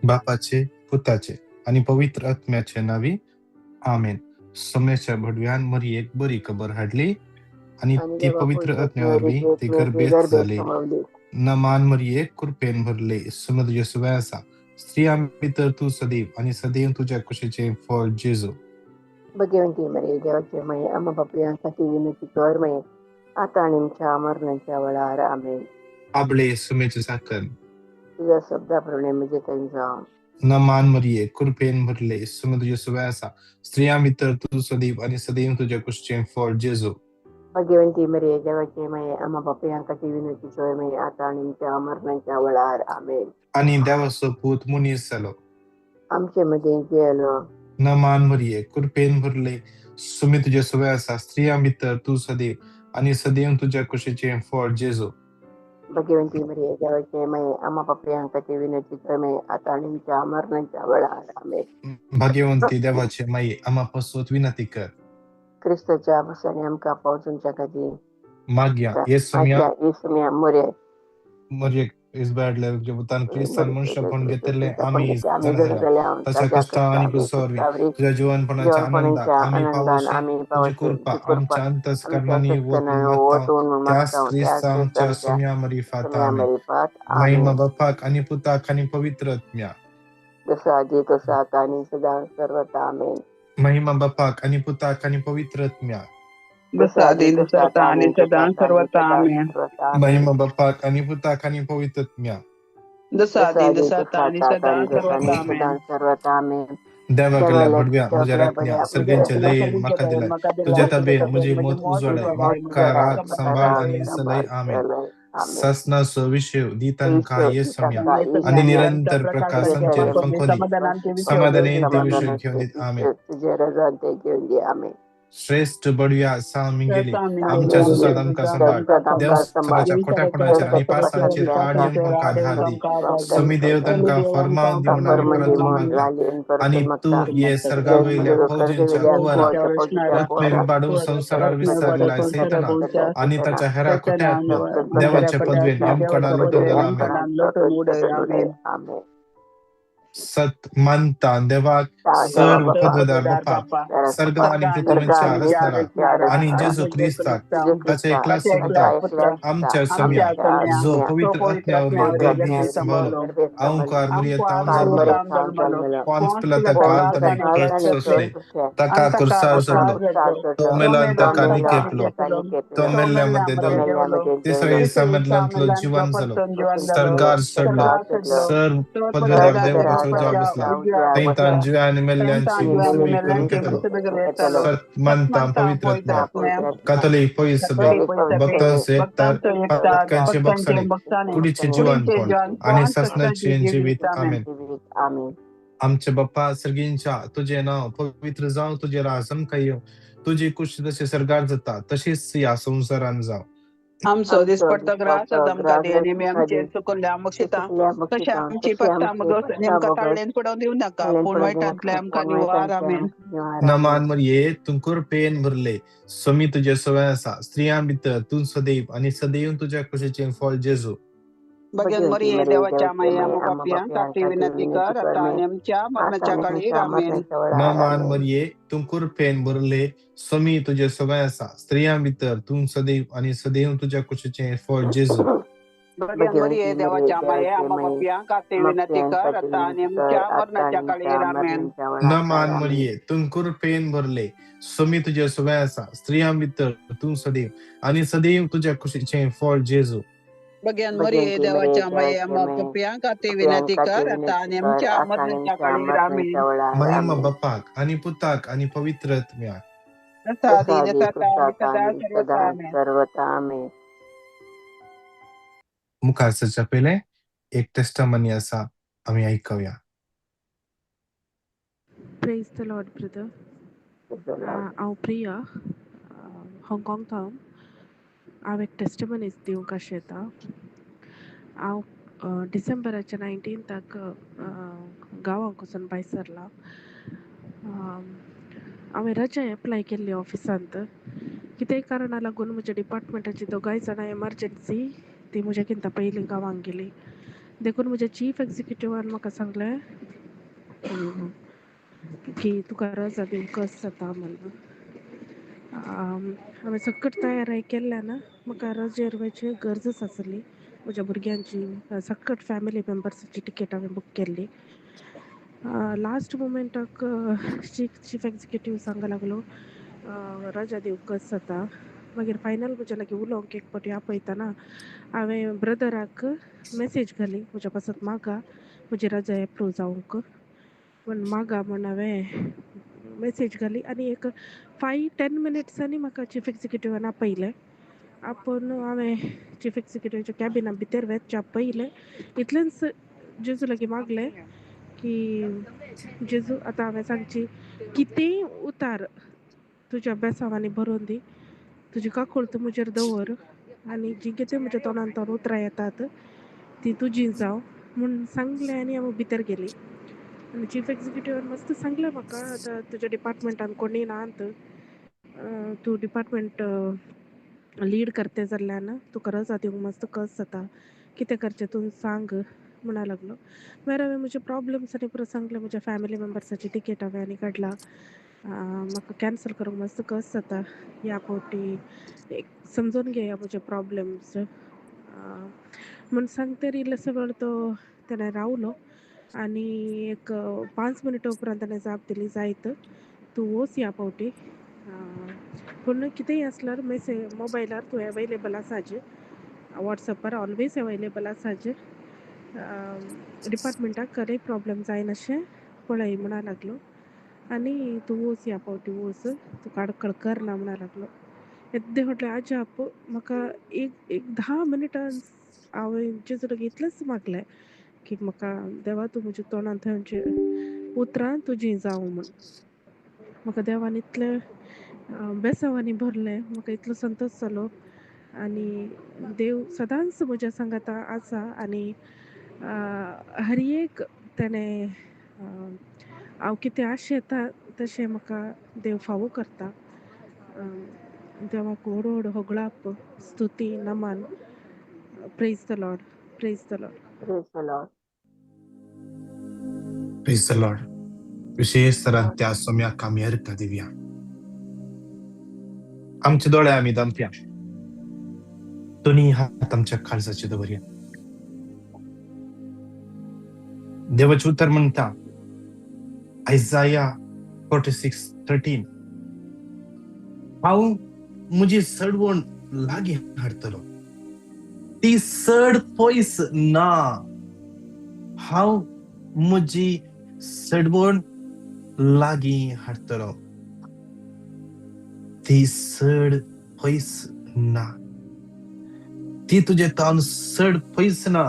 बापाचे, पुताचे आनी पवित्र आत्म्याचे नांवी, आमेन. सोम्याच्या भडव्यान मरियेक बरी खबर हाडली आनी आनी ती देवा पवित्र पवित्र आत्म्या वरवीं ती गर्भेस्त गर्भेस्त जाली. सांबाळली. नमान मरिये, कृपेन भरले, सुम तुजे सुवें आसा, स्त्रियां भितर तूं सदैव आनी सदैव तुज्या कुशीचें फळ जेजू. भगवंती मरिये, देवाचे माये, आम्हा पापयांसाठी विनंती कर मये, आता आणि आमच्या मरणाच्या वेळार. आमेन. आबळे सुमेचे साकर. तुझ्या शब्दाप्रमाणे म्हणजे त्यांचा. नमान मरिये, कृपेन भरले, सुम तुजे सुवें आसा, स्त्रियां भितर तूं सदैव आनी सदैव तुज्या कुशीचें फळ जेजू. भगवंती मरिये, देवाचे माये, आम्हा पापयांसाठी विनंती कर मये, आता आणि आमच्या मरणाच्या वेळार. आमेन. आनी देवाचो पूत मनीस जालो, आमचे मध्ये गेलो. नमान मरिये, कृपेन भरले, सुमी तुजे सुवें आसा, स्त्रियां भितर तूं सदैव आनी सदैव तुज्या कुशीचें फळ जेजू. भगवंती मरिये, देवाचे माये, आम्हा पापयांसाठी विनंती कर मये, आता आणि आमच्या मरणाच्या वेळार. आमेन. भाग्यवंती देवाचे माये, आम्हा पासत विनंती कर. क्रिस्ताच्या बसाने आमकां पावसूंच्या खातीर. मागया येसुम्या. येसुम्या मोरे. मरियेक इस्बाडले पुतान क्रिस्तान मनुष्यपण घेतिल्लें आमी जाणा जाल्या, ताच्या कश्टां आनी क्रुसा वरवीं तुज्या जिवनपणाच्या आनंदाक आमी पावोशी तुजी कृपा आमच्या अंतस्करणांनी वत म्हूण मागता त्याच क्रिस्ता आमच्या सुम्या मरिफात. आमेन. महिमा बापाक आनी पुताक आनी पवित्र आत्म्याक. जसं आधी तसं आता आणि सदा सर्वता. आमेन. महिमा बापाक आनी पुताक आनी पवित्र आत्म्याक. जसं आधी तसं आता आणि सदा सर्वत्र. आमेन. महिमा बापाक आनी पुताक आनी पवित्र आत्म्याक. जसं आधी तसं आता आणि सदा सर्वत्र. आमेन. सर्वता. आमेन. देवा कडल्या भडव्या म्हज्या राखण्या, सर्गांचे दयेन म्हाका दिलाय तुज्या तबेन म्हजी मत उजवाडाय, म्हाका राख, सांबाळ आनी सलय. आमेन. सासनाचो विशय दी तांकां येसम्या आनी निरंतर प्रकाश आमचेर फांकोदी, समाधानेन ते विशय घेवन दीत. आमेन. तुझे रजान ते घेवन दी. आमेन. श्रेश्ठ बडव्या सां मिंगेली, आमच्या सुसाद आमकां सांबाळ, देव सराच्या खोट्यापणाचेर आनी पासांचेर आड येवन आमकां आधार दी. सुमी देव तांकां फर्मान दी म्हूण आमी परतून मागता आनी तूं ये सर्गा वयल्या फौजेंच्या कुंवरा रत्मे विबाडून संवसारार विस्तारिल्ल्या सैताना आनी ताच्या हेरा खोट्या आत्म्या देवाचे पदवेन यमकडा लोटून घाल. आमेन. आमेन. सत मानता देवाक सर्व पदवेदार बापाक, सर्ग आनी पृथ्वीच्या रचणाराक, आनी जेजू क्रिस्ताक ताच्या एकल्याच पुताक, आमच्या सोम्या, जो पवित्र आत्म्या वरवीं गर्भेंत सांबाळलो, अहंकार मरियेंत जल्मलो, पोन्स पिलाता काल ताणें कश्ट सोंसले, ताका खुर्सार चडलो, तो मेलो आनी ताका निकेपलो, तो मेल्ल्या मदें देंवलो, तिसऱ्या दिसा मेल्ल्यांतलो जिवन जालो, सर्गार चडलो, सर्व पदवेदार देवपाचो उजव्या बसला, थंय ताण जिव्या आनी मेल्ल्यांची मुसबी करूंक येतलो. सत मानता पवित्र आत्म्या, कातोलीक पवित्र सभेक, भक्तांचो एकचार, पातकांचे बक्षाणे, कुडीचें जिवनपण आनी सासणाचें जिवीत. आमेन. आमेन. आमचे बाप्पा सर्गींच्या, तुजें नांव पवित्र जावं, तुजें राज आमकां येवं, तुजी कुशी जशी सर्गार जाता तशीच ह्या संवसारान जावं. आमचो दिसपडतो ग्रास आमकां दी आनी आमी आमचेर चुकल्ल्या बक्षिता तशें आमची पत्ता मगो नेमकां ताळ्ळेन पडोवंक दिवं नाका, पूण वायटांतले आमकां निवार. आमेन. नमान मरिये, तूं कृपेन भरले, स्वामी तुजे सवय आसा, स्त्रियां भितर तूं सदैव आनी सदैव तुज्या कुशीचें फळ जेजू. भगन मरिये, देवाच्या माये, आम्हा पापयांक खातीर विनंती कर, आता आनी आमच्या मरणाच्या काळीर. आमेन. नमान मरिये, तूं कृपेन भरले, स्वामी तुजे सवय आसा, स्त्रियां भितर तूं सदैव आनी सदैव तुज्या कुशीचें फळ जेजू. भगन मरिये, देवाच्या माये, आम्हा पापयांक खातीर विनंती कर, आता आनी आमच्या मरणाच्या काळीर. आमेन. नमान मरिये, तूं कृपेन भरले, स्वामी तुजे सवय आसा, स्त्रियां भितर तूं सदैव आनी सदैव तुज्या कुशीचें फळ जेजू. भगन मरिये, देवाच्या माये, आम्हा पापयांक खातीर विनंती कर, आता आनी आमच्या मरणाच्या काळीर. आमेन. महिमा बापाक आनी पुताक आनी पवित्र आत्म्याक. जसा आदी तसा आता आनी सदा सर्वत्र. आमेन. सर्वता. आमेन. मुखार सरच्या पयलें एक टेस्टमनी आसा, आमी आयकुया. Praise the Lord, brother. हांव प्रिया, हाँगकाँग थावन. हांव एक टेस्टिमनीज दिवंक आशेतां. हांव डिसेंबराच्या 19थाक गांवांक वचून भायर सरलां. हांवें रजा एप्लाय केल्ली ऑफिसांत. कितेंय कारणा लागून म्हज्या डिपार्टमेंटाची दोगांय जाणां एमर्जन्सी, ती म्हज्या किंता पयलीं गांवांक गेली. देखून म्हज्या चीफ एग्जिक्युटिवान म्हाका सांगलें की तुका रजा दिवंक कस जाता म्हणून. हांवें सकट तयारी केल्ल्यान म्हाका रजेर वयची गरजच आसली. म्हज्या भुरग्यांची सकट फॅमिली मेंबर्साची टिकेट हांवें बूक केल्ली. लास्ट मुमेंटाक चीफ एग्जिक्युटीव सांगूंक लागलो रजा दिवंक कस जाता. मागीर फायनल म्हज्या लागीं उलोवंक एक फावटी आपयतना हांवें ब्रदराक मॅसेज घाली म्हज्या पासत मागा म्हजी रजा एप्रूव जावंक म्हण मागा म्हण हांवें मॅसेज घाली आनी एक 5-10 मिनट्सांनी म्हाका चीफ एग्जिक्युटिवान आपयलें. आपोवन हांवें चीफ एग्जिक्युटिवाच्या कॅबिना भितर वचच्या पयलें इतलेंच जेजू लागीं मागलें की जेजू आतां हांवें सांगची कितेंय उतार तुज्या बेसांवांनी भरोवन दी, तुजी काकूळत म्हजेर दवर आनी जीं कितें म्हज्या तोंडांत उतरां येतात ती तुजी जावं म्हूण सांगलें आनी हांव भितर गेली. आनी चीफ एग्जिक्युटिवान मस्त सांगलें म्हाका आतां तुज्या डिपार्टमेंटान कोणूय नात, तूं डिपार्टमेंट लीड करते जाल्ल्यान तुका रजा दिवंक मस्त कस जाता, कितें करचें तूं सांग म्हणा लागलो. मागीर हांवें म्हजे प्रॉब्लम्स आनी पुरो सांगलें, म्हज्या फॅमिली मेंबर्साची टिकेट हांवें आनी काडला, म्हाका कॅन्सल करूंक मस्त कस जाता ह्या फावटी, एक समजून घेया म्हजे प्रॉब्लम्स म्हूण सांगतरी इल्लोसो वेळ तो तेणें रावलो आनी एक 5 मिनटां उपरांत ताणें जाप दिली जायत तूं वच ह्या फावटी, पूण कितेंय आसल्यार मेसेज मोबायलार तूं एवेलेबल आसाच, वॉट्सॅपार ऑलवेज एवेलेबल आसाच, डिपार्टमेंटाक खंय प्रॉब्लम जायनाशें पळय म्हणा लागलो आनी तूं वच ह्या फावटी वच, तुका आडखळ करना म्हणा लागलो. येद्दें व्हडलें अजाप म्हाका एक एक 10 मिनटां हांवें जेजू लागीं इतलेंच मागलें की म्हाका देवा तूं म्हज्या तोंडांत थंयचे उतरां तुजीं जावं म्हूण. म्हाका देवान इतलें बेसांवांनी भरलें, म्हाका इतलो संतोश जालो आनी देव सदांच म्हज्या सांगाता आसा आनी हर एक तेणें हांव कितें आशेता तशें म्हाका देव फावो करता. देवाक व्हड व्हड होगळाप, स्तुती, नमन. Praise the Lord, praise the Lord. Praise the Lord. Praise the Lord. विशेष तरान त्या सोम्याक आमी अर्घ दिवया. आमचे दोळे आमी दमप्या, दोनी हात आमच्या काळजाचे दवरया. देवाचें उतर म्हणटा आयजाया 46:13, हांव म्हजी सडवण लागीं हाडटलो, ती चड पयस ना. हांव म्हजी सडवण लागीं हाडटलो, ती चड पयस ना. ती तुजे तावन चड पयस ना.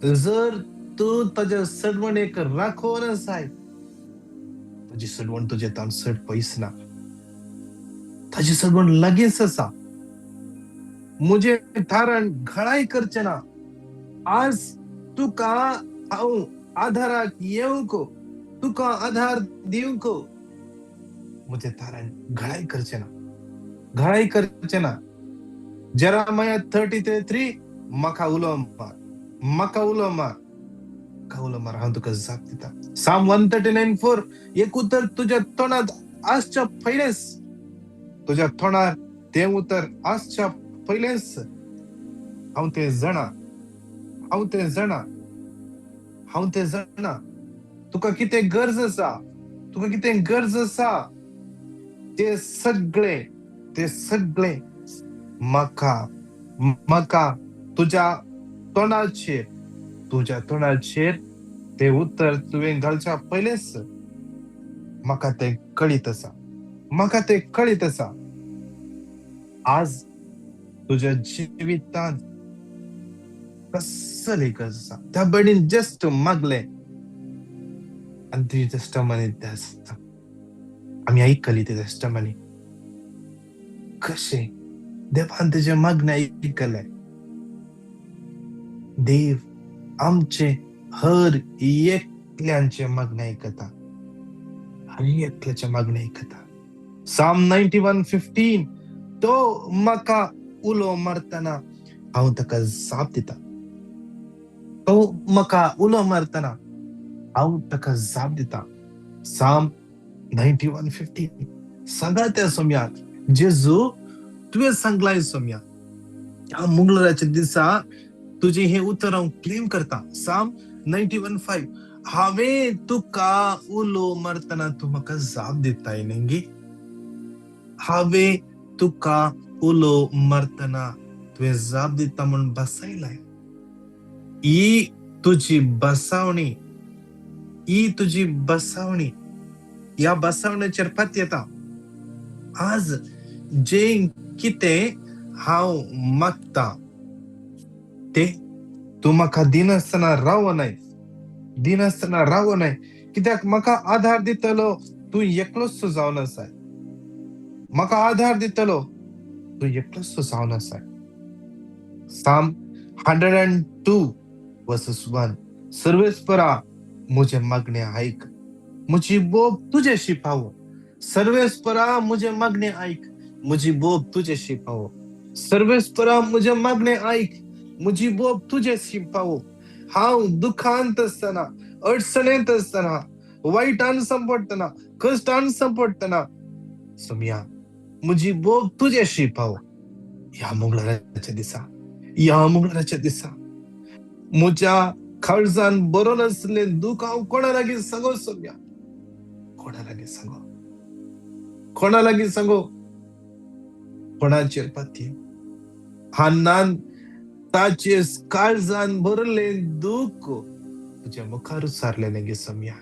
जर तूं ताज्या सडवणेक राखोन आसाय, ताजी सडवण तुजे तावन चड पयस ना, ताजी सडवण लागींच आसा. म्हजें थारण घळाय करचें ना. आज तुका हांव आधाराक येवंक, तुका आधार दिवंक म्हजें थारण घळाय करचें ना, घळाय करचें ना. जेरामाया 33:3, म्हाका उलो मार, म्हाका उलो मार, म्हाका उलो मार, हांव तुका जाप दिता. साम 139:4, एक उतर तुज्या तोंडांत आसच्या पयलेंच, तुज्या तोंडार तें उतर आसच्या पयलेंच हांव तें जाणा, हांव तें जाणा, हांव तें जाणा. तुका कितें गरज आसा, तुका कितें गरज आसा, ते सगळे, ते सगळे म्हाका, म्हाका तुज्या तोंडाचेर, तुज्या तोंडाचेर ते उतर तुवें घालच्या पयलेंच म्हाका तें कळीत आसा, म्हाका तें कळीत आसा. आज तुज्या जिवितांत कसली गरज आसा, त्या भयणीन जस्ट मागलें आनी तुजी टेस्टमनी तें आसा. आमी आयकली ती टेस्टमनी, कशें देवान तुजें मागणें आयकलें. देव आमचें हर एकल्यांचें मागणें आयकता, हर एकल्याचें मागणें आयकता. साम 91:15, तो म्हाका उलो मारतना हांव ताका जाप दिता. तो म्हाका उलो मारतना हांव ताका जाप दिता. साम 91:15 सांगा त्या सोम्या, जेजू तुवें सांगलाय सोम्या, ह्या मंगळाराच्या दिसा तुजें हें उतर हांव क्लेम करता. साम 91:5 हांवें तुका उलो मारतना तूं म्हाका जाप दिताय न्ही. हांवें तुका उलो मारतना तुवें जाप दिता म्हूण बसयलाय. ही तुजी बसावणी, ही तुजी बसावणी, ह्या बसावणेचेर पातयेता. आज जें कितें हांव मागता ते तूं म्हाका दिनासतना रावनाय, दिनासतना रावनाय. कित्याक म्हाका आधार दितलो तूं एकलोच जावन आसाय. म्हाका आधार दितलो तूं एकलोच जावन आसाय. साम 102:1 सर्वेस्परा म्हजें मागणें आयक, म्हजी बोब तुजेशी पावो. सर्वेस्परा म्हजें मागणें आयक, म्हजी बोब तुजेशी पावो. सर्वेस्परा म्हजें मागणें आयक, म्हजी बोब तुजेशी पावो. हांव दुखांत आसतना, अडचणेंत आसतना, वायटान सांपडटना, कश्टान सांपडटना, सोमया म्हजी बोब तुजेशी पावो. ह्या मंगळाराच्या दिसा, ह्या मंगळाराच्या दिसा म्हज्या काळजान बरो नासलें दूख हांव कोणा लागीं सांगो सोम्या? कोणा लागीं सांगो? कोणा लागीं सांगो? कोणाचेर पातये? हान्नान ताचे काळजान भरलें दूख तुज्या मुखार सारलें न्ही सोम्या,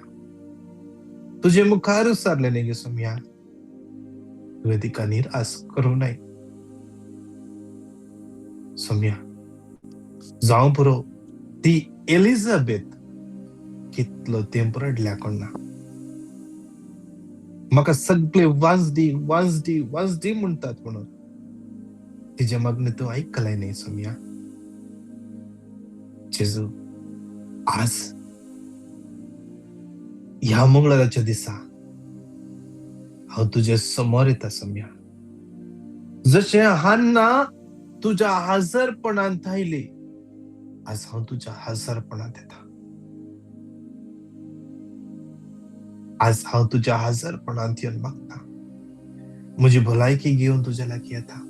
तुजे मुखार सारलें न्ही सोम्या. तुवें तिका निरास करूं नये सोम्या. जावं पुरो ती एलिझाबेथ कितलो तेंप रडल्या कोणा. म्हाका सगळे वाजदी वाजदी वाजदी म्हणटात म्हणून तिजें मागणें तूं आयकलें न्ही सोम्या. जेजू आज ह्या मंगळाराच्या दिसा हांव तुजे समोर येता सोम्या. जशें हान्ना तुज्या हजरपणांत आयली, आज हांव तुज्या हजरपणांत येता. आज हांव तुज्या हजरपणांत येवन मागता. म्हजी भलायकी घेवन तुज्या लागीं येता,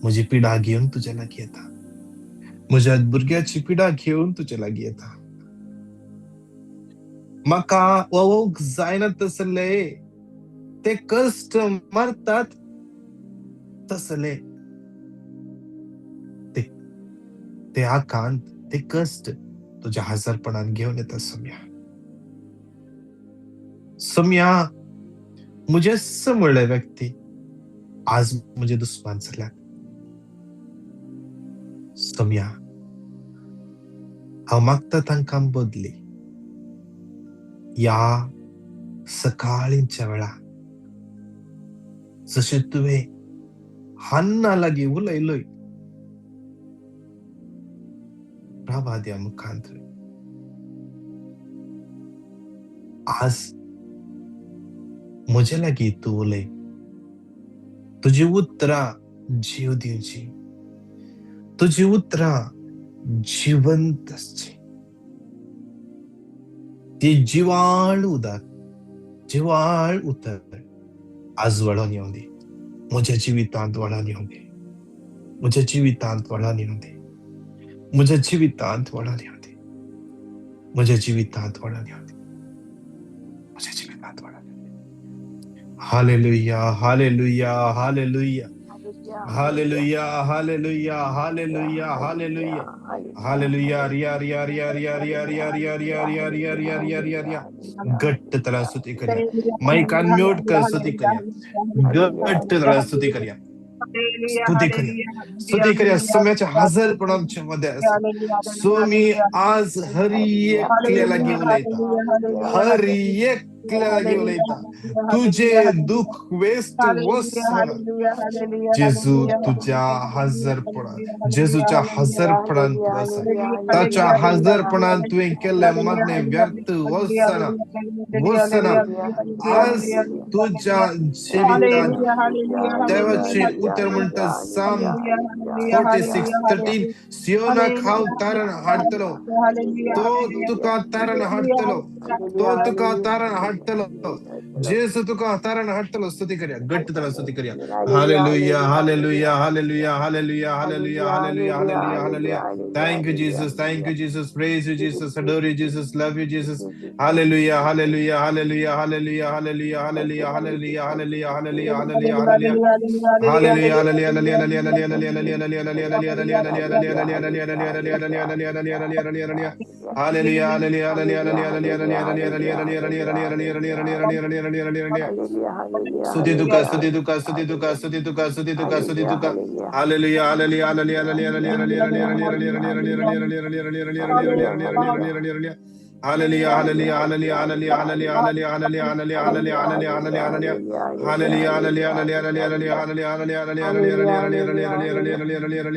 म्हजी पिडा घेवन तुज्या लागीं येता, म्हज्या भुरग्याची पिडा घेवन तुज्या लागीं येता. म्हाका वोवंक जायना तसले ते कश्ट मारतात तसले ते आकांत, ते कश्ट तुज्या हजरपणान घेवन येता सोम्या. सोम्या म्हजेच म्हणले व्यक्ती आज म्हजे दुस्मान जाल्यात. सोम्या हांव मागता तांकां बदली ह्या सकाळींच्या वेळा. जशें तुवें हान्ना लागीं उलयलोय प्रवाद्या मुखांत, आज म्हजे लागीं तूं उलय. तुजी उतरां जीव दिवची, तुजी उतरां जिवंत आसची, ती जिवाळ उदक, जिवाळ उतर आज वळोन येवं दी म्हज्या जिवितांत, वळोन येवं दी म्हज्या जिवितांत, वळोन येवं दी म्हज्या जिवितांत, वळोन येवं दी म्हज्या जिवितांत, वळोन येवं दी म्हज्या जिवितांत, वळोन येवं दी. Hallelujah, hallelujah, hallelujah, hallelujah, hallelujah, hallelujah, hallelujah, hallelujah. Riya Riya Riya Riya Riya Riya Riya Riya Riya Riya Riya Riya Riya Riya. घट्ट त्याला स्तुती करूया. माईक अनम्यूट कर, स्तुती करूया. घट्ट त्याला स्तुती करूया, स्तुती करूया, स्तुती करूया. सोम्याच्या हजरपण आमच्या मध्ये आसा. स्वामी आज हर एकल्याला घेऊन येता, हर एक एकल्या लागीं उलयता. तुजें दुःख वेस्ट वचना. जेजू तुज्या हजरपणान, जेजूच्या हजरपणान तूं आसा. ताच्या हजरपणान तुवें केल्लें मागणें व्यर्थ वचना, वचना. आज तुज्या जिवितांत देवाचें उतर म्हणटा, Psalm 46:13, सियोनाक हांव तारण हाडटलो, तो तुका तारण हाडटलो, तो तुका तारण हाडटलो, जेजू तुका तारण हाडटलो. स्तुती करया, घट्ट ताळ्यान स्तुती करया. Hallelujah, hallelujah, hallelujah, hallelujah, hallelujah, hallelujah, hallelujah, hallelujah. Thank you Jesus, thank you Jesus, praise you Jesus, adore you Jesus, love you Jesus. Hallelujah, hallelujah, hallelujah, hallelujah, hallelujah, hallelujah, hallelujah, hallelujah, hallelujah, hallelujah, hallelujah. Hallelujah, hallelujah, hallelujah, hallelujah, hallelujah, hallelujah, hallelujah, hallelujah, hallelujah, hallelujah, hallelujah, hallelujah, hallelujah, hallelujah, hallelujah. Hallelujah, hallelujah, hallelujah, hallelujah, hallelujah, hallelujah, hallelujah, hallelujah, hallelujah, hallelujah, hallelujah, hallelujah, hallelujah. स्तुती तुका, स्तुती तुका, स्तुती तुका, स्तुती तुका, स्तुती तुका, स्तुती तुका. Hallelujah, hallelujah, hallelujah, hallelujah, hallelujah, hallelujah, hallelujah, hallelujah, hallelujah, hallelujah, hallelujah, hallelujah, hallelujah, hallelujah. Hallelujah, hallelujah, hallelujah, hallelujah, hallelujah, hallelujah, hallelujah, hallelujah, hallelujah, hallelujah, hallelujah. Hallelujah, hallelujah, hallelujah, hallelujah, hallelujah, hallelujah, hallelujah, hallelujah, hallelujah, hallelujah,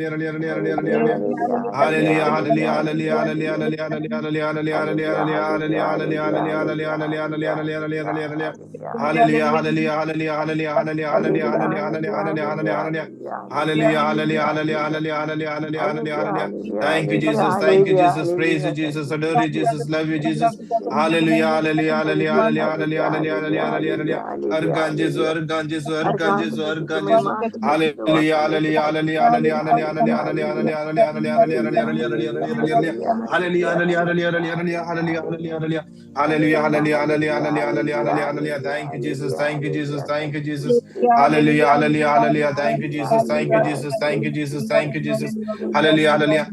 hallelujah, hallelujah, hallelujah, hallelujah, hallelujah. Hallelujah, hallelujah, hallelujah, hallelujah, hallelujah, hallelujah, hallelujah, hallelujah, hallelujah, hallelujah, hallelujah, hallelujah, hallelujah, hallelujah, hallelujah, hallelujah, hallelujah. Hallelujah, hallelujah, hallelujah, hallelujah, hallelujah, hallelujah, hallelujah, hallelujah, hallelujah, hallelujah. Hallelujah, hallelujah, hallelujah, hallelujah, hallelujah, hallelujah, hallelujah, hallelujah. Thank you, Jesus. Thank you, Jesus. Praise you, Jesus. Adore you, Jesus. Love you, Jesus. Hallelujah, hallelujah, hallelujah, hallelujah, hallelujah, hallelujah, hallelujah, hallelujah, hallelujah. अर्गां जेजू, अर्गां जेजू, अर्गां जेजू, अर्गां जेजू. Hallelujah, hallelujah, hallelujah, hallelujah, hallelujah, hallelujah, hallelujah, hallelujah, hallelujah, hallelujah, hallelujah, hallelujah, hallelujah. Hallelujah, hallelujah, hallelujah, hallelujah, hallelujah, hallelujah, hallelujah. Hallelujah, hallelujah, hallelujah, hallelujah, hallelujah, hallelujah, hallelujah. Thank you, Jesus. Thank you, Jesus. Thank you, Jesus. Hallelujah, hallelujah, hallelujah. Thank you, Jesus. Thank you, Jesus. Thank you, Jesus. Thank you, Jesus. Hallelujah, hallelujah.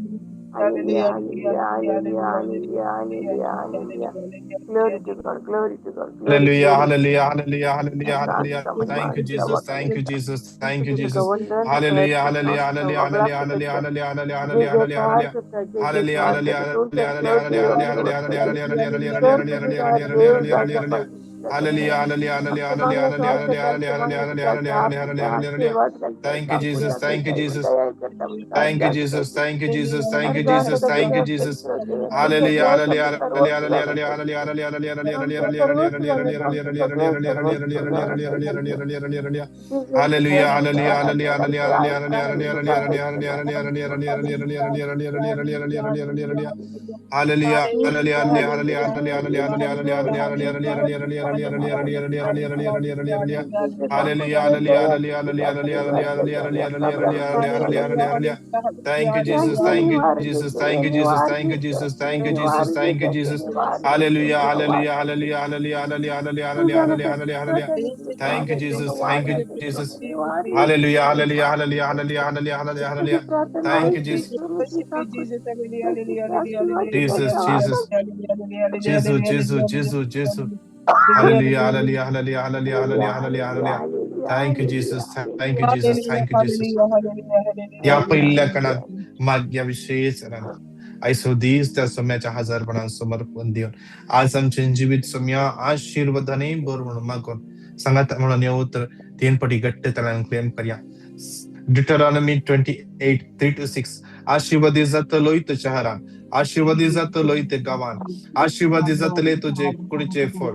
Hallelujah, hallelujah, hallelujah, hallelujah, hallelujah, hallelujah. Glory to God, glory to God, glory, Hallelujah, glory. hallelujah, hallelujah, hallelujah, hallelujah. Thank you, Jesus. Thank you, Jesus. Thank you, Jesus. Hallelujah, hallelujah, hallelujah, hallelujah, hallelujah, hallelujah, hallelujah, hallelujah, hallelujah. Hallelujah, hallelujah, hallelujah, hallelujah, hallelujah, hallelujah, hallelujah, hallelujah, hallelujah, hallelujah, hallelujah, hallelujah, hallelujah. Hallelujah, hallelujah, hallelujah, hallelujah, hallelujah, hallelujah, hallelujah, hallelujah, hallelujah, hallelujah, hallelujah, hallelujah. Thank you, Jesus. Thank you, Jesus. Thank you, Jesus. Thank you, Jesus. Thank you, Jesus. Thank you, Jesus. Hallelujah, hallelujah, hallelujah, hallelujah, hallelujah, hallelujah, hallelujah, hallelujah, hallelujah, hallelujah, hallelujah, hallelujah, hallelujah, hallelujah, hallelujah, hallelujah, hallelujah, hallelujah, hallelujah. Hallelujah, hallelujah, hallelujah, hallelujah, hallelujah, hallelujah, hallelujah, hallelujah, hallelujah, hallelujah, hallelujah, hallelujah, hallelujah, hallelujah, hallelujah, hallelujah, hallelujah, hallelujah. Hallelujah, hallelujah, hallelujah, hallelujah, hallelujah, hallelujah, hallelujah, hallelujah, hallelujah, hallelujah, hallelujah, hallelujah, hallelujah, hallelujah, hallelujah, hallelujah, hallelujah. Hallelujah, hallelujah, hallelujah, hallelujah, hallelujah, hallelujah, hallelujah, hallelujah, hallelujah, hallelujah, hallelujah, hallelujah. Thank you, Jesus. Thank you, Jesus. Thank you, Jesus. Thank you, Jesus. Thank you, Jesus. Thank you, Jesus. Hallelujah, hallelujah, hallelujah, hallelujah, hallelujah, hallelujah, hallelujah, hallelujah, hallelujah, hallelujah. Thank you, Jesus. Thank you, Jesus. Hallelujah, hallelujah, hallelujah, hallelujah, hallelujah, hallelujah, hallelujah. Thank you, Jesus. Jesus, Jesus, Jesus, Jesus, Jesus, Jesus. Hallelujah, hallelujah, hallelujah, hallelujah, hallelujah, hallelujah, hallelujah. Thank you, Jesus. Thank you, Jesus. Thank you, Jesus. या पहिल्या कणात माग्या विशेष आयसो दीस त्या सोम्याच्या हजारपणान समर्पण दिवन आज आमचें जिवीत सोम्या आशीर्वादाने भर म्हणून मागून सांगात म्हणून हे उतर तीन पटी घट्ट तळान क्लेम करया. Deuteronomy 28:3-6. आशीर्वादी जातलोय तुझ्या शहरान, आशीर्वादी जातलोय ते गांवान, आशीर्वादी जातले तुजे कुडीचे फळ,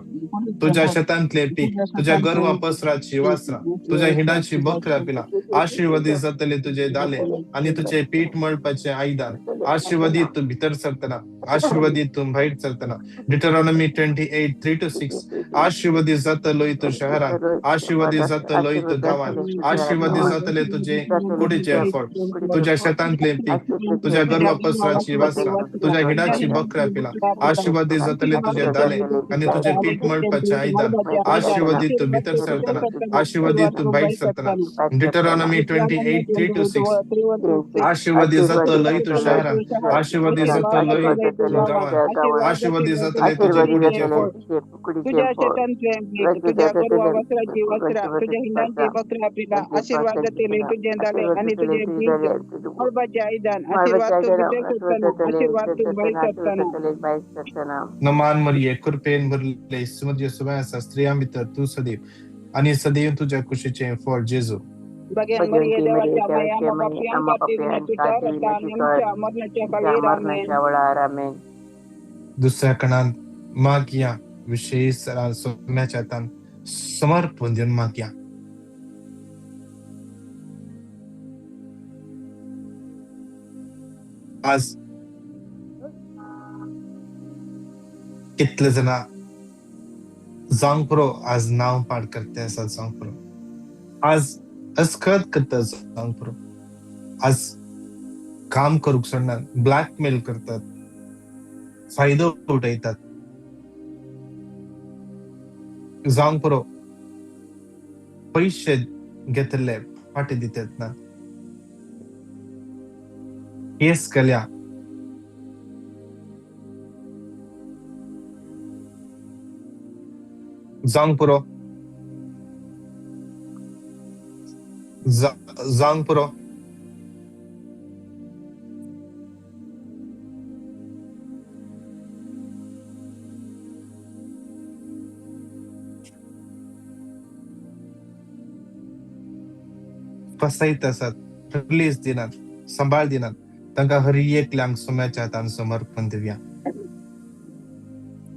तुझ्या शेतांतले पीक, तुझ्या गर्वा पसराची वासरा, तुझ्या हिंडाची बकऱ्या पिला. आशीर्वादी जातले तुझे दाले आणि तुझे पीठ मळपाचे आयदान. आशीर्वादी तूं भितर सरतना, आशीर्वादी तूं भायर सरतना. Deuteronomy 28:3-6. आशीर्वादी जातलोय तूं शहरान, आशीर्वादी जातलोय तूं गांवान, आशीर्वादी जातले तुझे कुडीचे फळ, तुझ्या शेतांतले पीक, तुझ्या गर्वा पसराची वासरा, तुझ्या हिडाची बकऱ्या पिला. आशीर्वादी जातले तुझे दाले आणि तुझे पीठ मळपाचे आयदान. आशीर्वादी तूं भितर सरतना, आशीर्वादी तूं भायर सरतना. Deuteronomy 28:3-6. आशीर्वादी जातलोय तूं शहरान, आशीर्वादी जातलोय तूं गांवान, आशीर्वादी जातले तुजे कुडीचे फळ, तुझ्या शेतांतले पीक, तुझ्या गोरवा वासराची वस्त्रा, तुझ्या हिंडांची बकऱ्या पिला. आशीर्वाद जातले तुझे दाले आणि तुझे पीठ मळपाचे आयदान. आशीर्वाद तूं भितर सरतना, आशीर्वाद तूं भायर सरतना. नमान मरिये, कृपेन भरले, सुमध्य सुवाय आसा, स्त्रियां भितर तूं सदैव आनी सदैव तुज्या कुशीचें फळ जेजू. भगवंती मरिये देवाचे माये, आम्हा पापयांसाठी विनंती कर, आमच्या मरणाच्या वेळार. आमेन. दुसऱ्या कणान मागया विशेष सोम्याच्या हातान समर्पण दिवन मागया. आज कितले जाणां जावंक पुरो, आज नांव पाड करते आसा जावंक पुरो, आज अस्खत करता जावंक पुरो, आज काम करूंक सोडनात, ब्लॅकमेल करतात, फायदो उठयतात जावंक पुरो, पयशे घेतिल्ले फाटी दितात ना, केस केल्या, जावंक पुरो, जावंक पुरो. फसयत आसात, रिलीज दिनात, सांबाळ दिनात, तांकां हर एकल्यांक सोम्याच्या हातान समर्पण दिवया.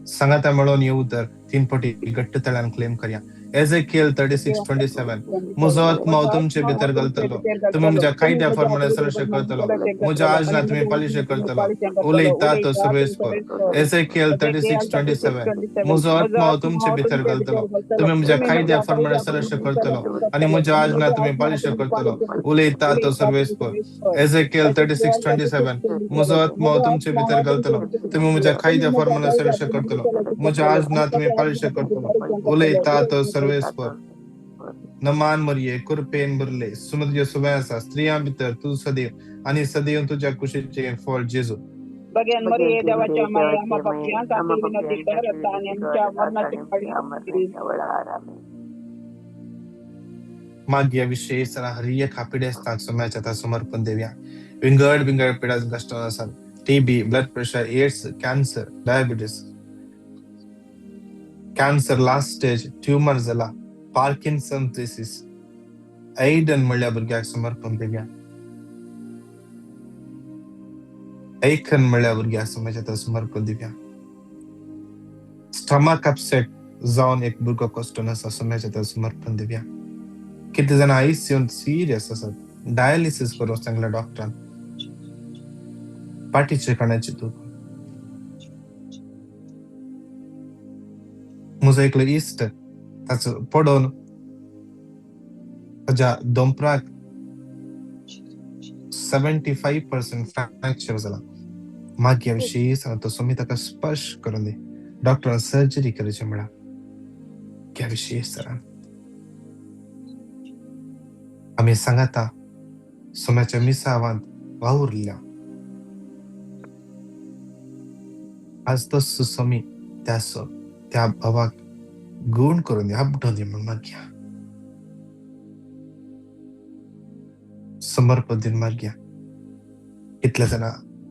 सांगाता मेळोवन येवं तर 3 पटी घट्ट तळ्यान क्लेम करया. एजेकियल 36:27, म्हजो आत्मा तुमचे भितर घालतलो, तुमी म्हज्या कायद्या प्रमाणे सरशे करतलो, म्हज्या आजना तुमी पालिशे करतलो, उलयता तो सर्वेस्पर. एजेकियल 36:27, म्हजो आत्मा तुमचे भितर घालतलो, तुमी म्हज्या कायद्या प्रमाणे सरशे करतलो आनी म्हज्या आजना तुमी पालिशे करतलो, उलयता तो सर्वेस्पर. एजेकियल 36:27, म्हजो आत्मा तुमचे भितर घालतलो, तुमी म्हज्या कायद्या प्रमाणे सरशे करतलो, म्हज्या आजना तुमी पालिशे करतलो, उलयता तो सर्वेस्पर. नमान मरिये, कृपेन भरले, सुमद्य सुवाय आसा, स्त्रियां भितर तूं सदैव आनी सदैव तुज्या कुशीचें फळ जेजू. भगवंती मरिये देवाचे माये, आम्हा पापयांसाठी विनंती कर, आता आणि आमच्या मरणाच्या वेळार. आमेन. मागया विशेष हर एका पिडेस्ताक सोम्याच्या हातान समर्पण दिवया. विंगड विंगड पिडा कश्ट आसात, TB, blood pressure, AIDS, cancer, diabetes, cancer last stage, tumour जाला, पार्किन्सन डिसीज, एडन म्हणल्या भुरग्याक समर्पण दिवया. ऐकन म्हणल्या भुरग्याक सोम्याच्या हातान समर्पण दिवया. स्टमक अपसेट जावन एक भुरगो कश्टन आसा, सोम्याच्या हातान समर्पण दिवया. कितले जाणां आयसीयून सिरियस आसात, डायलिसीस करूंक सांगला डॉक्टरान, पाटीचे कणाचे दुख. म्हजो एकलो इश्ट ताचो पडोवन ताज्या दोंपराक 75% फ्रॅक्चर जाला. मागीर विशेष तो सोमी ताका स्पर्श करून दी, डॉक्टरान सर्जरी करची म्हळ्यार ह्या विशेष सरान आमी सांगाता सोम्याच्या मिसावांत वावुरल्या. आज तो सोमी त्या त्या भावाक गुण करून दी, आपडून दी म्हण मागया, समर्पण दिवन मागया. कितल्या जाणां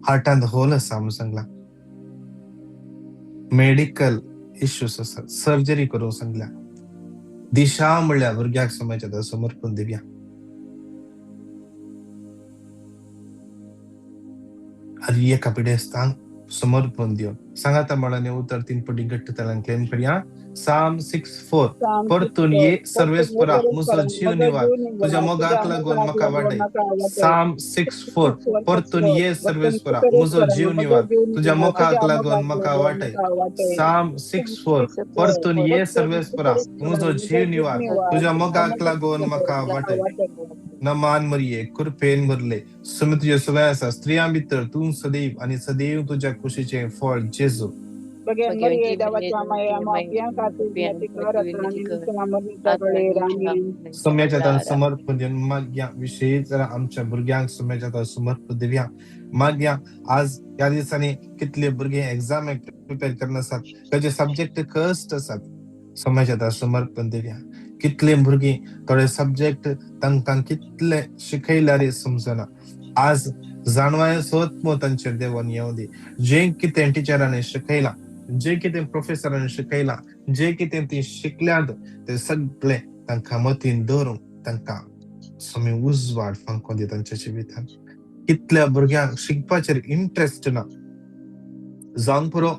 हार्टांत होल आसा म्हूण सांगला, मेडिकल इश्यूज आसात, सर्जरी करूंक सांगल्या. दिशा म्हणल्यार भुरग्याक समाजाच्या समर्पण दिवया. हर एका पिडेस्तांक समर्पण दिवन सांगाता म्हळ्यार उतर 3 पटी घट्ट तल्यान क्लेम करया. साम 6:4, परतून ये सर्वेस्परा, म्हजो जीव निवार, तुज्या मोगाक लागून म्हाका वाडय. साम 6:4, परतून ये सर्वेस्परा, म्हजो जीव निवार, तुज्या मोगाक लागून म्हाका वाडय. साम 6:4, परतून ये सर्वेस्परा, म्हजो जीव निवार, तुज्या मोगाक लागून म्हाका वाडय. नमान मरिये, कृपेन भरले, सुमी तुजे सुवाय आसा, स्त्रियां भितर तूं सदैव आनी सदैव तुज्या कुशीचें फळ जेजू. सोम्याच्या हातान समर्पण दिवन मागया. विशेष जरा आमच्या भुरग्यांक सोम्याच्या हातान समर्पण दिवया. मागया आज ह्या दिसांनी कितले भुरगे एग्जामेक प्रिपेर करना आसात, ताचे सब्जेक्ट कश्ट आसात, सोम्याच्या हातान समर्पण दिवया. कितले भुरगीं थोडे सब्जेक्ट तांकां कितले शिकयल्यार समजना, आज जाणवाय सोत तांचेर देवान येवं दी. जें कितें टिचरांनी शिकयलां, जे कितें प्रोफेसरान शिकयलां, जे कितें ती शिकल्यांत ते सगळे तांकां मतीन धरून तांकां स्वामी उजवाड फांकोवन दी तांच्या जिवितांत. कितल्या भुरग्यांक शिकपाचेर इंट्रस्ट ना जावंक पुरो,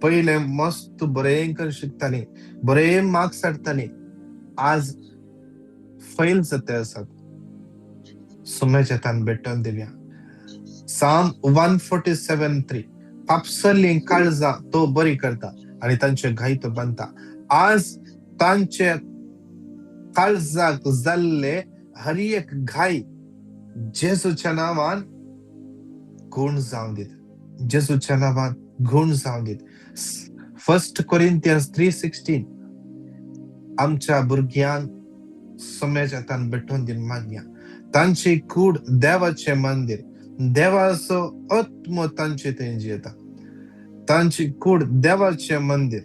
पयले मस्त बरें करून शिकताली, बरे मार्क्स हाडटाली, आज फेल जाते आसात. सुम्याच्या तान भेटून दिवया. Psalm 147:3 पापसरली काळजा तो बरी करता आणि तांचे घाई तो बांदता. आज तांचे काळजाक जाल्ले हर एक घाई जेजूच्या नांवान गुण जावन दीत, जेजूच्या नांवान गुण जावन दीत. 1 Corinthians 3:16 आमच्या भुरग्यांक सम्याच्या तान भेटोवन दिवन मागया. तांची कूड देवाचें मंदीर, देवाचो आत्मो तांचे थंय जियेता. तांची कूड देवाचें मंदीर,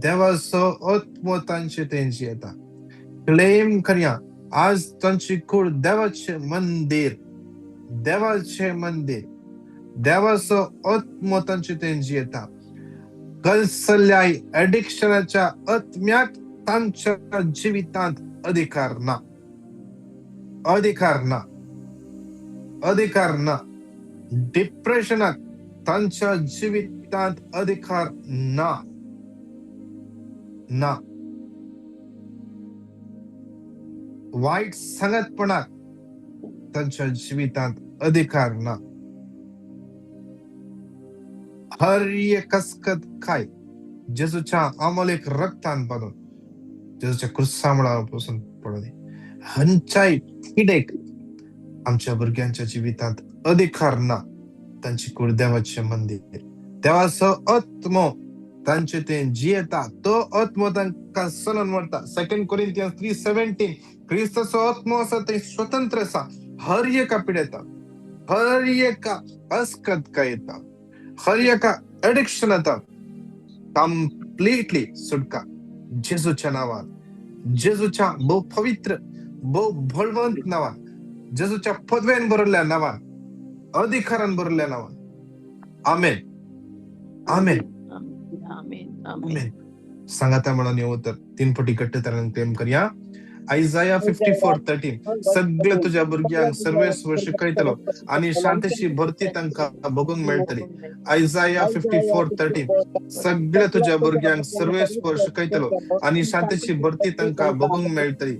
देवाचो आत्मो तांचे थंय जियेता. क्लेम करया आज तांची कूड देवाचें मंदीर, देवाचें मंदीर, देवाचो आत्मो तांचे थंय जियेता. कसल्याय एडिक्शनाच्या आत्म्याक तांच्या जिवितांत अधिकार ना, अधिकार ना, अधिकार ना. डिप्रेशनाक तांच्या जिवितांत अधिकार ना, ना. वायट सांगतपणाक तांच्या जिवितांत अधिकार ना. हर एक कसकत काय जेजूच्या अमोलेक रक्तान बांदून जेजूच्या क्रुसामुळा पासून पडूं दी. खंयच्याय किडेक आमच्या भुरग्यांच्या जिवितांत अधिकार ना. तांची कूड देवाचें मंदीर, देवाचो आत्मो तांचे ते जियेता, तो आत्मो तांकां चलोवन व्हरता. 2 Corinthians 3:17 क्रिस्ताचो आत्मो आसा ते स्वतंत्र आसा. हर एका पिडेता, हर एका अस्कत येता, हर एका एडिक्शन येता, कंप्लिटली सुटका जेजूच्या नांवान, जेजूच्या भोव पवित्र भोव बळवंत नांवान, जेजूच्या पदवेन भरिल्ल्या नांवान, अधिकारान भरिल्ल्या नांवान. आमेन, आमेन, आमेन. सांगाता म्हणून येऊ तर 3 पटी घट्ट तरेन क्लेम करया. आयजाया 54:13 सगळे तुझ्या भुरग्यांक सर्वेस्वर शिकयतलो आनी शांतीची भरती तांकां बघूंक मेळटली. आयजाया 54:13 सगळे तुझ्या भुरग्यांक सर्वेस्वर शिकयतलो आनी शांतीची भरती तांकां बघूंक मेळटली.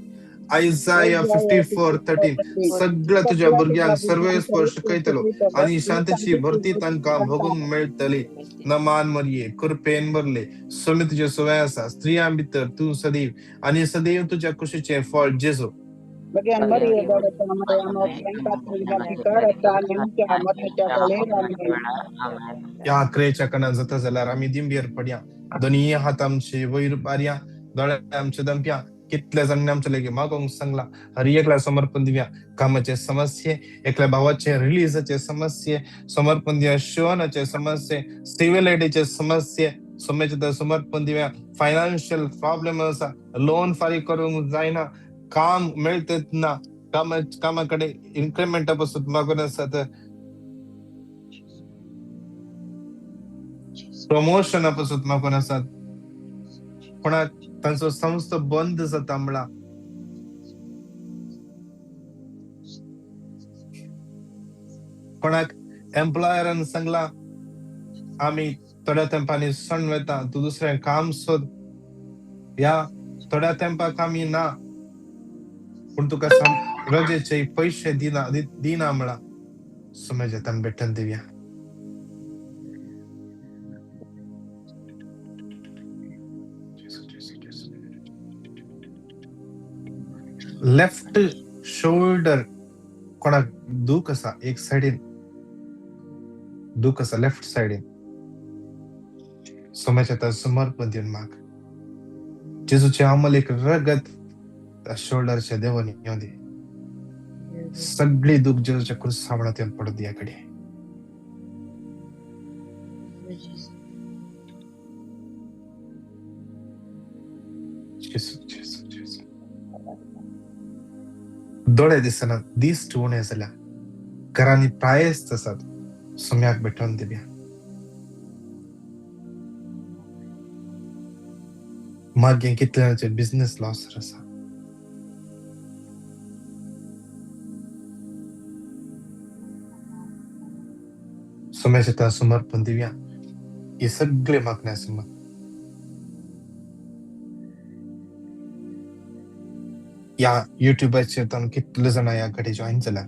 आयजाया 54:13 सगळ्या तुझ्या भुरग्यांक सर्वेस्पर शिकयतलो आनी शांतीची भरती तांकां भोगूंक मेळटली. नमान मरये कृपेन भरले, स्वामी तुजे सवय आसा, स्त्रियां भितर तूं सदैव आनी सदैव तुज्या कुशीचें फळ जेजू. ह्या आकरेच्या कणान जाता जाल्यार आमी दिंबेर पडया, दोनूय हात आमचे वयर बारया, दोळे आमचे दमप्या. कितल्या जाणांनी आमच्या लागीं मागोवंक सांगला, हर एकल्या समर्पण दिवया. कामाचे समस्ये, एकल्या भावाचे रिलीजाचे समस्ये समर्पण दिवया, शिवनाचे समस्ये, सिव्हिल आयडीचे समस्ये समस्ये समर्पण दिवया. फायनान्शियल प्रॉब्लेम आसा, लोन फारीक करूंक जायना, काम मेळत ना, कामा कडेन इन्क्रिमेंटा पासून मागून आसात, प्रमोशना पासून मागून आसात, कोणाक तांचो संस्था बंद जाता म्हणला, कोणाक एम्प्लॉयरान सांगला आमी थोड्या तेंपानी सण वता, तूं दुसरें काम सोद, ह्या थोड्या तेंपाक आमी ना, पूण तुका रजेचे पयशे दिना दिना म्हणला. समजतान भेटन दिवया. लेफ्ट शोल्डर कोणाक दूख आसा, एक सायडीन दूख आसा, लेफ्ट सायडीन, सोम्याच्या समर्पण दिवन माग. जेजूचे अमल एक रगत त्या शोल्डरच्या देवान येवन दी. सगळी दूख जेजूच्या क्रुसा म्हणत येवन पडत दिया कडे. जेजू जेजू जेजू. दोळे दिसना, दिश्ट उणें जाल्या, घरांनी प्रायस्त आसात, सोम्याक भेटोवन दिवया. मागीर कितले जाणांचे बिझनेस लॉस आसा. सोम्याच्या समर्पण दिवया हे सगळे मागण्या समज. ह्या युट्यूबाचेर ताणून कितले जाणां ह्या कडेन जॉयन जाल्या.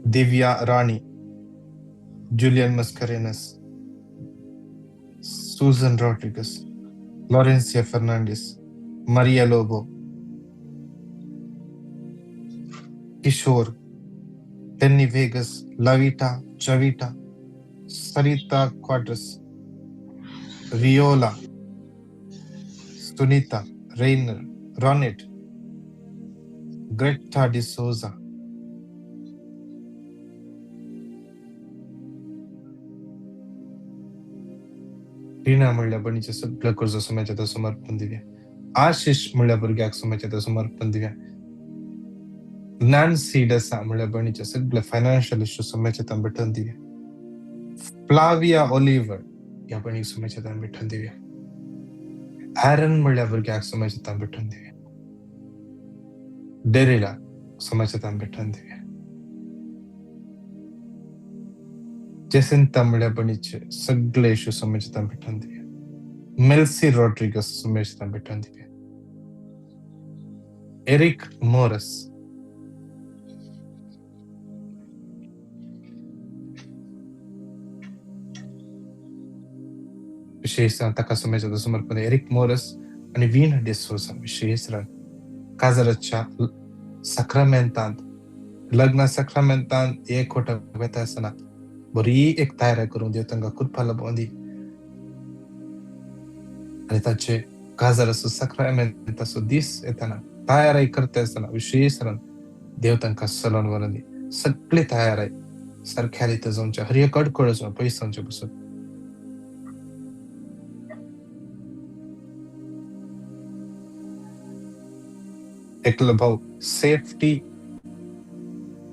Divya Rani, Julian Mascarenhas, Susan Rodrigues, Laurencia Fernandes, Maria Lobo, Kishore, Tenny Vegas, Lavita, Chavita, Sarita Quadras, Viola, Sunita, Rainer, Ronet, Greta D'Souza, Rina म्हणल्या भयणीचें सगळें कर्ज सोम्याच्या समर्पण दिवया. आशिश म्हणल्या भुरग्याक सोम्याच्या समर्पण दिवया. नॅन्सी डसा म्हणल्या भयणीचें सगळे फायनान्शियल इश्यू सोम्याच्या भेटून दिवया. फ्लाविया ओलिव्हर ह्या भयणीक सोम्याच्या भेटून दिवया. ॲरन म्हणल्या भुरग्याक सोम्याच्या भेटून दिवया. डेरिला सोम्याच्या भेटून दिवया. जेसिंता म्हणल्या भयणीचे सगळे इश्यू सोम्याच्या भेटून दिवया. मेल्सी रॉड्रिगस सोम्याच्या भेटून दिवया. एरिक मोरस, विशेष ताका सोम्याच्या समर्पण. एरिक मोरस आनी वीणा डिसोजा विशेष काजराच्या साक्रामेंतांत, लग्न साक्रामेंतांत एक खोट वता आसतना बरी एक तयारी करून देव तांकां कृपा लाबोवन दी आनी ताचे काजाराचो साक्रामेंताचो दीस येतना तयारी करता आसतना विशेष देव तांकां सलोन व्हरून दी. सगळे तयारी सारख्या रितीन जावचे, हर एक अडखळ जावं पयस जावचे पसून. एकलो भाव सेफ्टी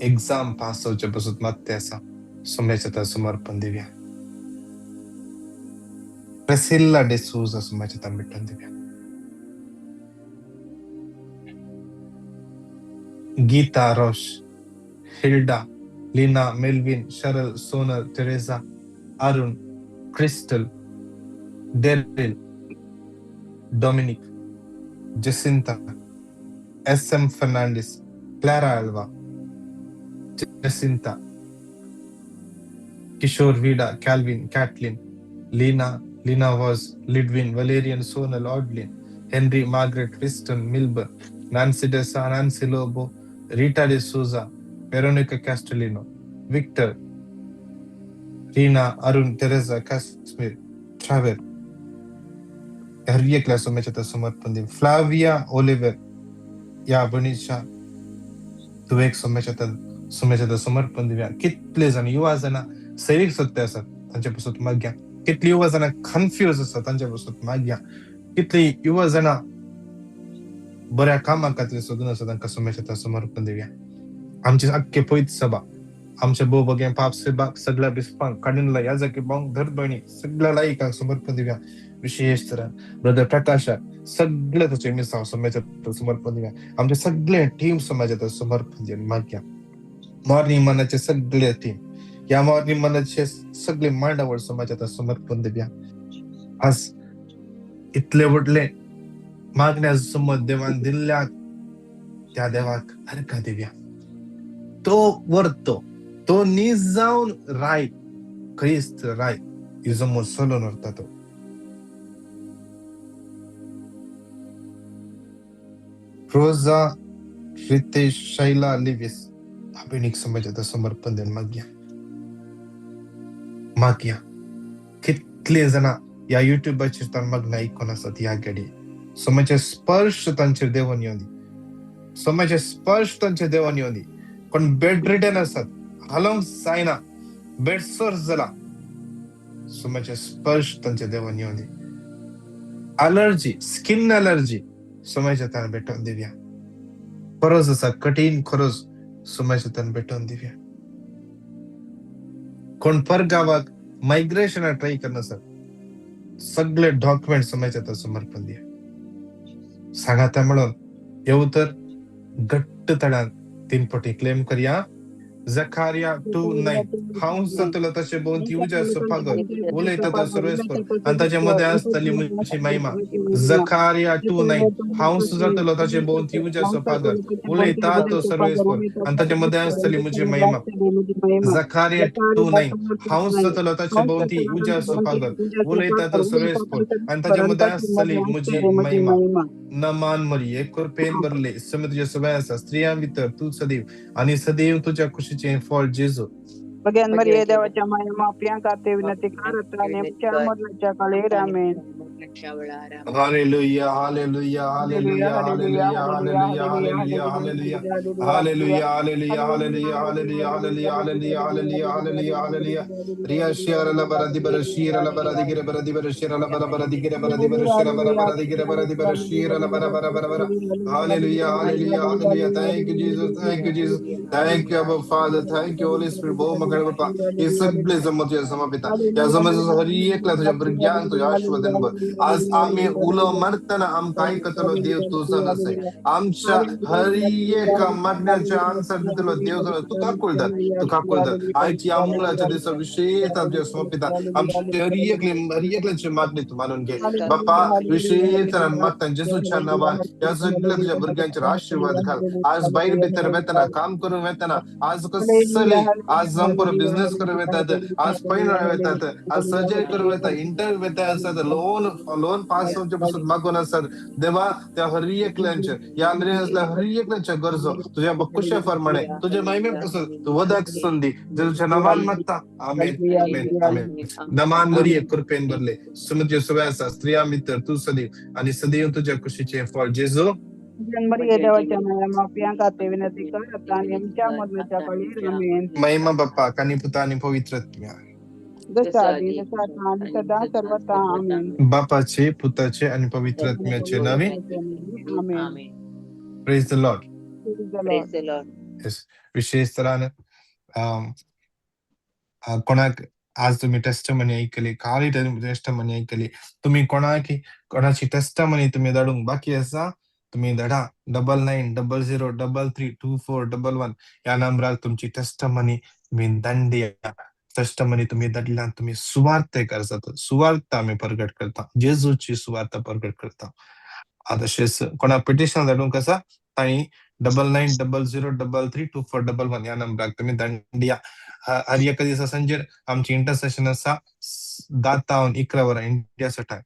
एक्झाम पास जावचे पसून मात आसा, सोम्याच्या समर्पण दिवया. प्रेसिल्ला डिसोजा सोम्याच्या भेटून दिवया. Geeta Rosh, Hilda, Leena, Melvin, Sharal, Sonal, Teresa, Arun, Crystal, Daryl, Dominic, Jacinta, S M Fernandes, Clara Alva, Jacinta, Kishore Vida, Calvin, Catlin, Leena, Leena Vaz, Lidwin, Valerian, Sonal, Audlin, Henry, Margaret, Winston, Milburn, Nancy D'Sa, Nancy Lobo, Rita D'Souza, Veronica Castellino, Victor, Reena, Arun, Teresa, Kashmir, Traver, हर एकल्या सोम्याच्या समर्पण दिवया. Flavia ओलिव्हर ह्या भयणीच्या तुवें सोम्याच्या समर्पण दिवया. कितले जाण युवा जाणां सैरीक सत्य आसात तांचे पसून मागया. कितली युवा जाणां कन्फ्यूज आसात तांचे पसून मागया. कितली युवा जाणां बऱ्या कामा खातीर सोदून आसा तांकां सोम्याच्या समर्पण दिवया. आमची आख्खे पयत सभा, आमच्या भोव बगे पाप सेबाक सगळ्या बिस्पांक, काडिनला याजकी भावंक, धर भयणी सगळ्या लायकांक समर्पण दिवया. विशेष तरान ब्रदर प्रकाशाक सगळे ताचे मिसांव सोम्याच्या समर्पण दिवया. आमचे सगळे टीम सोम्याच्या समर्पण दिवया मागया. मॉर्निंग मनाचे सगळे टीम, ह्या मॉर्निंग मनाचे सगळे मांडावळ सोम्याच्या समर्पण दिवया. आज इतले व्हडले मागण्या समज देवान दिल्ल्या त्या देवाक अर्घा दिवया. तो व्हरतो, तो नीज जावन राय, क्रिस्त राय हिजो चलोवन व्हरता तो. रोजा, रितेश, शैला, लिवीस भयणीक समाजात समर्पण दिवन मागया. मागया. कितले जाणां ह्या युट्यूबाचेर ताण मागण्या आयकून आसात ह्या घडये. समाजाचे स्पर्श तांचेर देवून येवंदी, समाजाचे स्पर्श तांचेर देवून येवंदी. कोण बेड रिटन आसात, हालोवंक जायना, बेड सोर्स जाला, समाजाचे स्पर्श तांचेर देवून येवंदी. अलर्जी, स्किन अलर्जी समाजाच्या ताण भेटोवन दिवया. खरोज आसा, कठीण खरोज समाजाच्या ताण भेटोवन दिवया. कोण परगावाक मायग्रेशना ट्राय करना सर, सगळे डॉक्युमेंट समाजाच्या समर्पण दिया. सांगाता म्हणून येऊ तर घट्ट तडान तीन पटी क्लेम करया. जखारिया 2:9, हांव जातलो तशें भोंवती उज्याचो पागल उलयता तो सर्वेस्पर आनी ताचे मदें आसतली म्हजी महिमा. जखारिया 2:9, हांव जातलो ताचे भोंवती उज्याचो पागल उलयता तो सर्वेस्पर आनी ताचे मदें आसतली म्हजी महिमा. जखारिया 2:9, हांव जातलो ताचे भोंवती उज्याचो पागल उलयता तो सर्वेस्पर आनी ताचे मदें आसतली म्हजी महिमा. नमान मरिये, कृपेन भरले, सम तुज्या सबाय आसा, स्त्रियां भितर तूं सदैव आनी सदैव तुज्या कुशीचें फळ जेजू. भगवान मरिये, देवाच्या माया, मापया खातीर विनंती कर आता आणि आमच्या मरणाच्या काळेर. आमेन. Hallelujah, hallelujah, hallelujah, hallelujah, hallelujah, hallelujah, hallelujah, hallelujah, hallelujah, hallelujah, hallelujah, hallelujah, hallelujah, hallelujah, hallelujah, hallelujah. Riya shira la bara di bara shira la bara di gira bara di bara shira la bara bara di gira bara di bara shira bara bara di gira bara di bara shira la bara bara bara bara. Hallelujah, hallelujah, hallelujah. Thank you, Jesus. Thank you, Jesus. Thank you, Abba Father. Thank you, Holy Spirit. बहु मगळ बाप्पा, हे सगळे जमत तुझ्या समर्पिता या जमत हर एकला तुझ्या भुरग्यांक तुझ्या आशीर्वादान भर. आज आम्ही उलो मारतना आमकां आयकतलो देव तूं जावन आसाय. आमच्या हर एका मागण्याच्या आन्सर दितलो देव जावन तुका कळतात, तुका कळतात. आयची आमंगळाच्या दिसा विशेष तुझ्या समर्पिता आमच्या हर एकले, हर एकल्याची मागणी तूं मानून घे बाप्पा. विशेष मागता जेजूच्या नावान, ह्या सगळ्या तुझ्या भुरग्यांचेर आशीर्वाद घाल. आज भायर भितर वेतना, काम करून वेतना, आज कसले आज जावं बिझनेस करून वेतात, आज पयण वेतात, आज सर्जरी करून वेता, इंटरव्यू वेता आसतात, लोन लोन पास जावचे पासून मागून आसतात, देवा, त्या हर एकल्यांचेर, ह्या आंद्रेयासल्या हर एकल्याच्या गरजो तुझ्या बक्षे प्रमाणे, तुझ्या महिमे पासून तूं वदाक संदी. जेजूच्या नावान मागता, आमेन, आमेन, आमेन. नमान मरिये, कृपेन भरले, समुद्र सुव्या आसा, स्त्रियां भितर तूं सदैव आनी सदैव तुज्या कुशीचें फळ जेजू. मरिये, देवाच्या माया, मापया खातीर विनंती कर आता आणि आमच्या मरणाच्या काळेर. आमेन. महिमा बाप्पाक आनी पुता आनी पवित्र आत्म्याक. जसा आदी तसा आता आणि सदा सर्वता. आमेन. बापाचे, पुताचे आणि पवित्र आत्म्याचे नावे. आमेन. Praise the Lord. Praise the Lord. Praise the Lord. Yes, विशेष तरान कोणाक आज तुम्ही टेस्टमनी ऐकली, काली टेस्टमनी ऐकली, तुम्ही कोणाक कोणाची टेस्टमनी तुम्ही धाडूंक बाकी आसा, तुम्ही धाडा. 9900332411 ह्या नंबरार तुमची टेस्टमनी तुम्ही धाडया. टेस्टमनी तुम्ही धाडल्यान तुम्ही सुवार्तेकार जाता. सुवार्थ आमी प्रगट करता, जेजूची सुवार्थ प्रगट करता. तशेंच कोणाक पिटिशन धाडूंक आसा, तांणी 9900332411 ह्या नंबराक तुम्ही धाडया. हर एका दिसा सांजेर आमची इंटरसेशन आसा, 10 तावन 11 वरां इंडियाचो टायम.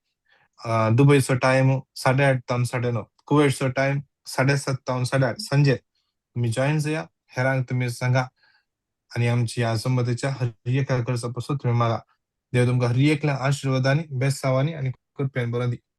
दुबयचो टायम 8:30 तावन 9:30. कुवेटचो टायम 7:30 तावन 8:30. सांजेर तुमी जॉयन जाया, हेरांक तुमी सांगा आनी आमची ह्या संबंदीच्या हर एका गरजा पासून तुमी मागा. देव तुमकां हर एकल्या आशिर्वादांनी, बेसावांनी आनी कृपेन भरोन दी.